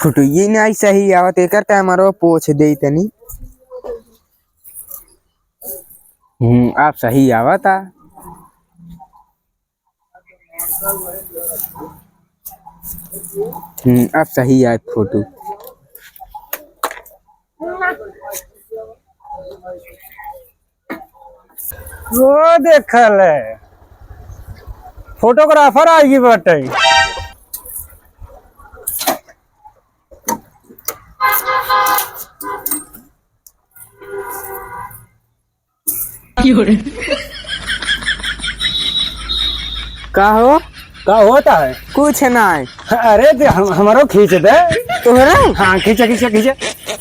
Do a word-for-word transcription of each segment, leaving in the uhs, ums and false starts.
फोटो ये नहीं सही आवत, एकर कैमरा पोछ दे तनी। हम्म, आप सही आवत आ। हम्म, अब सही आए फोटो। वो देखल है, फोटोग्राफर आइगी बाटे। का हो? का होता है? कुछ ना है। अरे, दे, हम, हमरो खींच दे। तोहरा? हाँ, खींचे, खींचे, खींचे।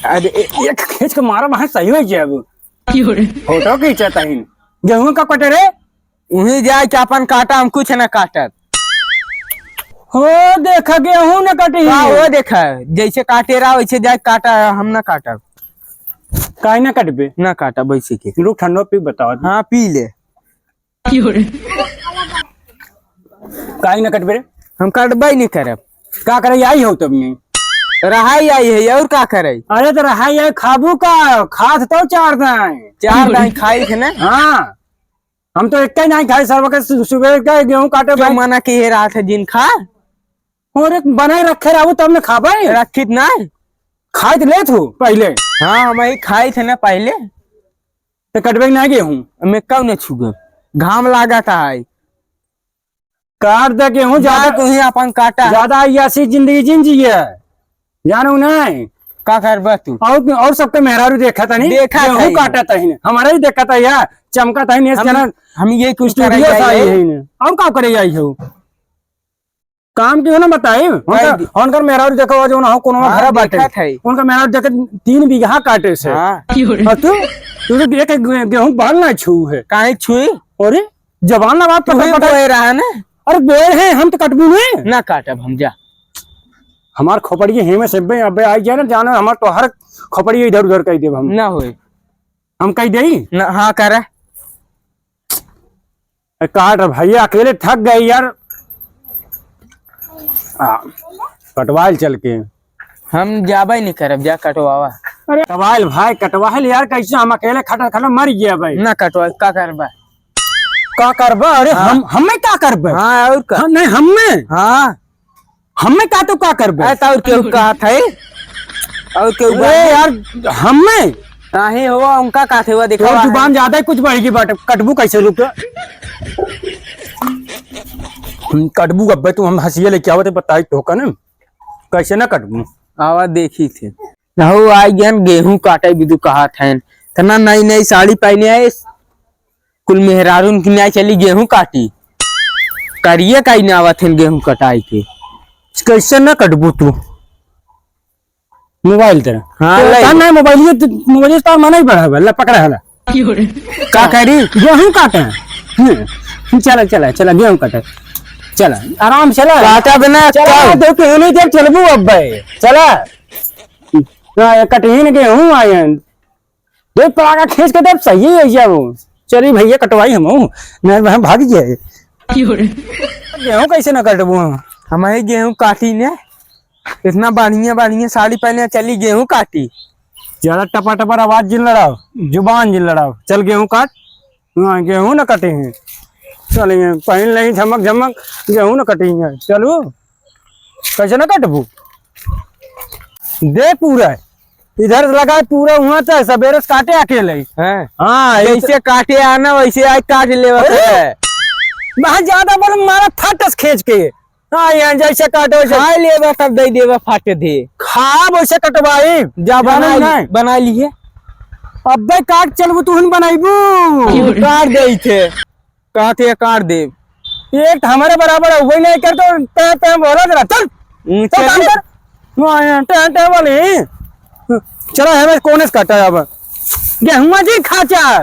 अरे, ए-, एक खींच के मारा, वहाँ सही हो जाए अब। फोटो खींचत हईन। गेहूं का कटे रे? उहीं जाए के अपन काटा, हम कुछ ना काटब। हो देखा, गेहूं न कटी। का हो देखा, जैसे काटे रहा वैसे जाए काटा, हम ना काटब। काहे ना कटबे? ना काटब वैसे के। रुक, ठंडो पी बताओ। हाँ, पी ले। काहे ना कटबे रे? हम कटबे नहीं करब। का करे आई हो तब में? रहाई आई है और का करे? अरे तो रहाई आई खाबू का? खात तो चार दाएं। चार दाएं खाई थे ना? हाँ। हम तो एक ही नहीं खाए, सरवा के सु-, सुबह का गेहूं काटे जो भाई। मना किहे रहा था जिन खा। और एक बनाए रखे रहू तब न खाबे। रखित ना। खाए तो ले तू पहले। हाँ, हम ही खाए थे ना पहले। तो कटबे ना गेहूं। मैं कब न छुगब? घाम लागत है। काट दे गेहूं, जा ज्यादा तू ही अपन काटा। ज्यादा अय्यासी जिंदगी जिन जिए। जानू नहीं? का करबा तू? और, और सबके मेहरारू देखा तनी। देखा गेहूं तनी। काटा तनी। हमारा ही देखा था यार, चमका तनी, हम, जना हम ये कुछ स्टूडियो करे से आई जाइए। है इन्हें। और का करे आई हो? काम की हो ना बताई? उनका, भाई उनकर मेहरारू देखो, जो ना हो, कोनो हाँ, घर बाटे। देखा था। उनका मेहरारू देखे तीन बीघा काटे से। हाँ। और तू, तू तो एक गे-, गेहूं बाल ना छू है। काहे छुई? अरे, जबान ना बात तू पकड़, ही पकड़। बोए रहा ना। अरे बोए हैं, हम तो कटबू नहीं। ना काटब हम, जा। हमार खोपड़िया हेमे से बे, अबे आई जाए ना, जाना हमार तो हर खोपड़िया इधर उधर कह देब हम। ना होए। हम कह देई? ना, हाँ, करा। ए, काट रे भैया, अकेले थक गए यार। आ, कटवाइल चल के। हम जाबे नहीं करब, जा कटवावा। अरे कटवाइल भाई, कटवाइल यार, कैसे हम अकेले खटा खटा मर गया भाई। ना कटवा, का करबा? का करबा? अरे हाँ। हम, हमें का करबे? हाँ, और का? हाँ, नहीं, हमें। हाँ। हमें का तो का करबे? अरे, तो और केहू का था? और केहू अरे बा? यार, हमें। काहे हुआ, उनका का थे हुआ, देखा तोर हुआ है। जुबान ज्यादा ही कुछ बढ़ेगी बाटे, कटबू कैसे रुक? हम कटबू अब्बे, तू हम हंसिए लेके आवत है, बताई तो का ना, कैसे ना कटबू? आवा देखी थे। रहो, आई गन गेहूं काटे बिदु कहा थे, तना नई नई साड़ी पहने आए, कुल मेहरारून की न्याय चली गेहूं काटी। करिए काई ना आवत हन गेहूं कटाई के। कैसे ना कटबू तू? मोबाइल तेरा। हाँ, तो ले। तार ना मोबाइल, ये तो मोबाइल से तार मना ही बढ़ा है, ला पकड़ा है ला। का करी? गेहूं काटे। हम्म। चला, चला, चला, गेहूं काटे। चला, आराम से ला। काटा बिना चला, का? दो तो नहीं देख चलबू अब भाई। चला। हाँ, ये कटहीन गेहूं आए हैं। देख, पड़ाका खींच के तब सही है जाओ। चली भैया, कटवाई हम, नहीं, वहाँ भाग जाए। गेहूं कैसे ना कटबू हम? हम ही गेहूं काटी ने, इतना बढ़िया बढ़िया साड़ी पहने चली गेहूं काटी। ज्यादा टपा टपर आवाज जिन लड़ाओ, जुबान जिन लड़ाओ। चल गेहूं काट। हाँ, गेहूं ना कटी हैं। चल, ये पहन नहीं झमक झमक, गेहूं ना कटी हैं। चलू, कैसे ना कटबू? दे पूरा, इधर से लगाए पूरा, हुआ तो सवेरे से काटे अकेले। हैं? हाँ, ये जैसे तो काटे आना, वैसे आए काट लेवा अरे! है। बहुत ज्यादा बोल, मारा फटस खींच के। हाँ, यहाँ जैसे काटे वैसे। खाए लेवा, तब दे देवा, फाटे दे। खाब वैसे कटवाई। जा जाने बनाई, नहीं। बनाई लिए। अब्बे काट चलबू, तू हन बनाईबू। काट दे इथे। कहते हैं काट देब। एक तो हमारे बराबर है, वही नहीं कर तो तै, तै बोला जरा, चल। हम्म, चल काम चलिए। कर। वो आया, टै, टै वाली। चला, हमें कौन से काटा है अब? गेहुआ जी खाचा।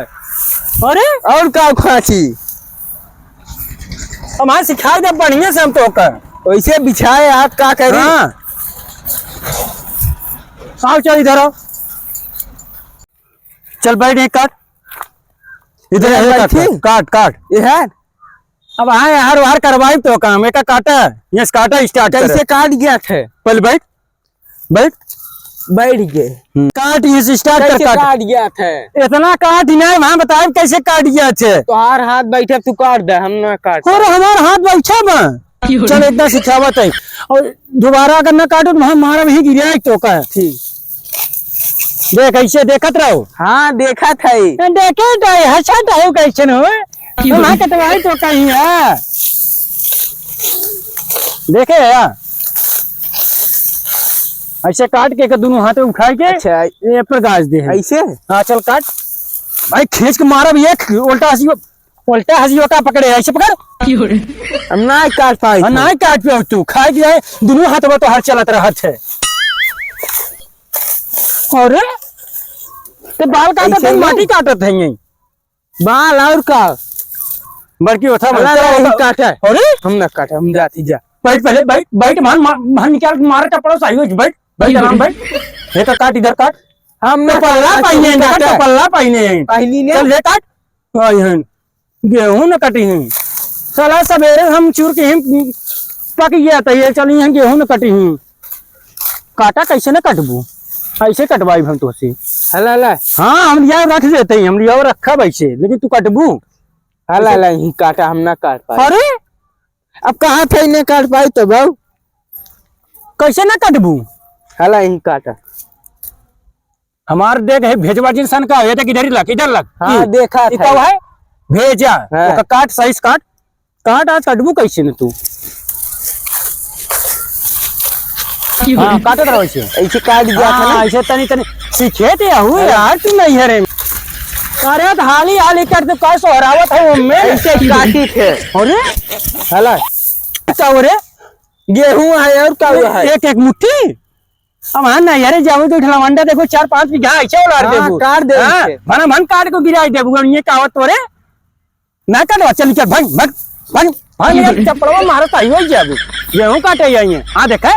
अरे? और का खाची? हमारे सिखाई दे बढ़िया से हम तो का। वैसे बिछाए हाथ का करी? हाँ। आओ, चल इधर आओ। चल बैठ, एक काट। इधर ये है, काट, बैठी? काट, काट। ये है? अब हाँ, यार, वार करवाई तो काम, एका काटा, ये से काटा start करे। कैसे काट गया थे? पहले बैठ। बैठ। बैठ गए। हम्म। काट, ये से start कर, कैसे काट। काट गया था? इतना काट ही नहीं, वहाँ बताए कैसे काट गया थे। तोहार हाथ बैठे, तू काट दे, हम ना काट। अरे, हमार हाथ बैठा बा। चल, इतना सिखावत है। और दोबारा अगर ना काटो तो वहाँ मारा वहीं गिरा है तो का। ठीक। देख, ऐसे देखत रहो। हाँ, देखत है। ए, देखत है, हंसत है, कैसे न हो? वहाँ के तो वही तो कहीं है। देखे है यार। ऐसे काट के, के दोनों हाथ में उठा के अच्छा। ये पर गाज दे है। ऐसे? हाँ, चल काट। भाई, खींच के मारा भी एक उल्टा हंसी उल्टा हंसी का पकड़े, ऐसे पकड़। हम ना काट पाई हम थे। ना काट पाओ तू, खाए के जाए, दोनों हाथ में तो हर चलत रहत है। अरे, ते बाल काटत ऐसे है, नहीं। माटी काटत है यहीं। बाल और का? बड़की ओथा अरे, बड़का अरे, ओथा। यही काटा है। अरे? हम ना काटा, हम जाती जा। बैठ पहले, बैठ, बैठ, मान, मान, मान निकाल, मार चपड़ा सही हो, बैठ, बैठ, आराम बैठ। ये तो काट, इधर काट। हम ना तो पल्ला काटा, पहने, हम ना काटा। तो पल्ला पहने। पहनी ने। चल, ये काट। आई हन, गेहूं न कटी हन। साला सवेरे हम चूर के हम पक गया त ये चली हन गेहूं न कटी हन। काटा कैसे न कटबू, ऐसे कटवाई हम तोसे। हला, हला। हाँ, हम लिया रख देते हैं, हम लिया रखा वैसे, लेकिन तू कटबू। हला, हला, ही काटा हम ना काट पाए। अरे, अब कहाँ थे इन्हें काट पाई तो बाऊ? कैसे न कटबू? हला, ही काटा। हमार देख है भेजवा जिन सन का, ये देख इधर ही लग, इधर लग। हाँ, ई, देखा ई था। का है? भेजा। हाँ। ओका काट, सही से काट। काट, आज कटबू कैसे न तू? हाँ, काटत रहो ऐसे। ऐसे काट दिया था ना। हाँ, ऐसे तनी, तनी सीखे थे, याहू अरे। यार, तू नहीं है रे। अरे, तो हाली, हाली कर, तू का सोहरावत है वो में? ऐसे काटी थे। अरे? हला। का हो रे? गेहूं है और का हुआ है? एक, एक मुट्ठी? अब हाँ ना यारे, जाओ तो उठला मंडा देखो, चार पाँच बीघा ऐसे उलार हाँ, देबू। काट दे हाँ, इसे। भन भन काट को गिराई देबू, और ये कहावत तोरे ना काटवा, चल निकल, भाग, भाग, भाग, भाग, ये चप्पलवा मारत आई हो जाबू। गेहूं काटे आई है। हाँ, देखे,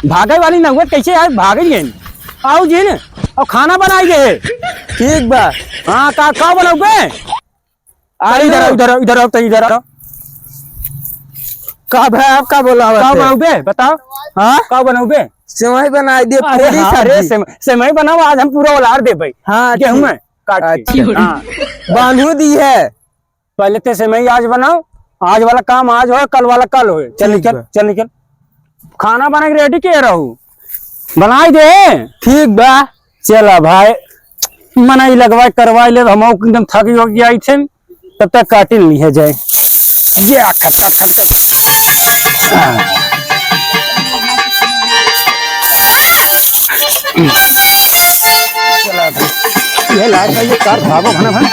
भागे वाली नौबत कैसे आज भाग गई है। आओ जी ने, और खाना बनाई दे। ठीक बा। हाँ, का, का बनौबे? अरे, इधर आओ, इधर आओ, इधर आओ, तो इधर आओ। का भाई, आप का बोला का हुआ थे? बनाओ बे, बताओ। हाँ? का बनाओ बे? सेवई बनाई दे, अरे पूरी हाँ, अरे सब्जी। सेम-, सेवई बनाओ, आज हम पूरा उलार दे भाई। हाँ, गेहूं ठीक। में काट के। अच्छा। हाँ। बांधू दी है। पहले ते सेवई आज बनाओ, आज वाला काम आज हो, कल वाला कल हो। चल ठीक निकल, बा। चल निकल। खाना बना के ready किए रहू, बनाई दे। ठीक बा। चला भाई, मनई लगवाए करवाए ले, हम एकदम थक हो गया थे, तब तक काटिल नहीं है जाए। ये आ, खट, खट, खट, खट। हाँ। चला भाई, ये लाग भाई, ये कार भागो भना भन।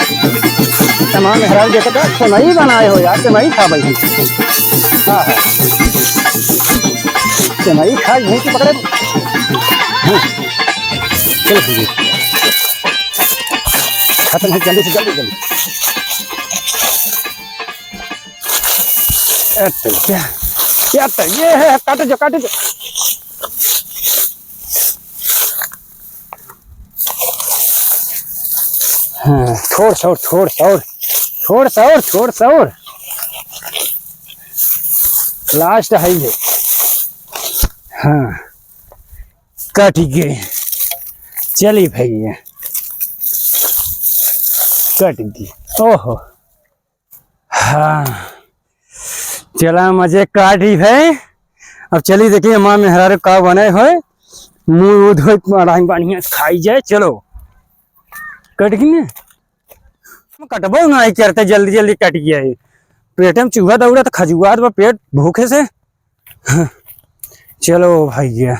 तमाम मेहरारू देखो तो, सेवई बनाए हो यार, सेवई खा भाई। हाँ, हाँ। सेवई खा, यहीं से पकड़े। हाँ। चलो, ठीक है। खत्म है, जल्दी से, जल्दी, जल्दी। अरे, क्या, क्या तो ये है, काटो जो, काटो जो। हाँ, छोड़, छोड़, छोड़, छोड़। छोड़, छोड़, छोड़, छोड़। Last है ये। हाँ। कट गए। चली भैया, कट गई। ओहो, हाँ, चला मजे काटी है। अब चली देखी हमार मेहरारू का बने होए, मुँह उह धोई, बढ़िया बढ़िया खाई जाए। चलो, कट गई ना, कटबो ना करते, जल्दी जल्दी कट गया है। पेट में चूहा दौड़ा तो खजुआत बा पेट भूखे से। चलो भैया,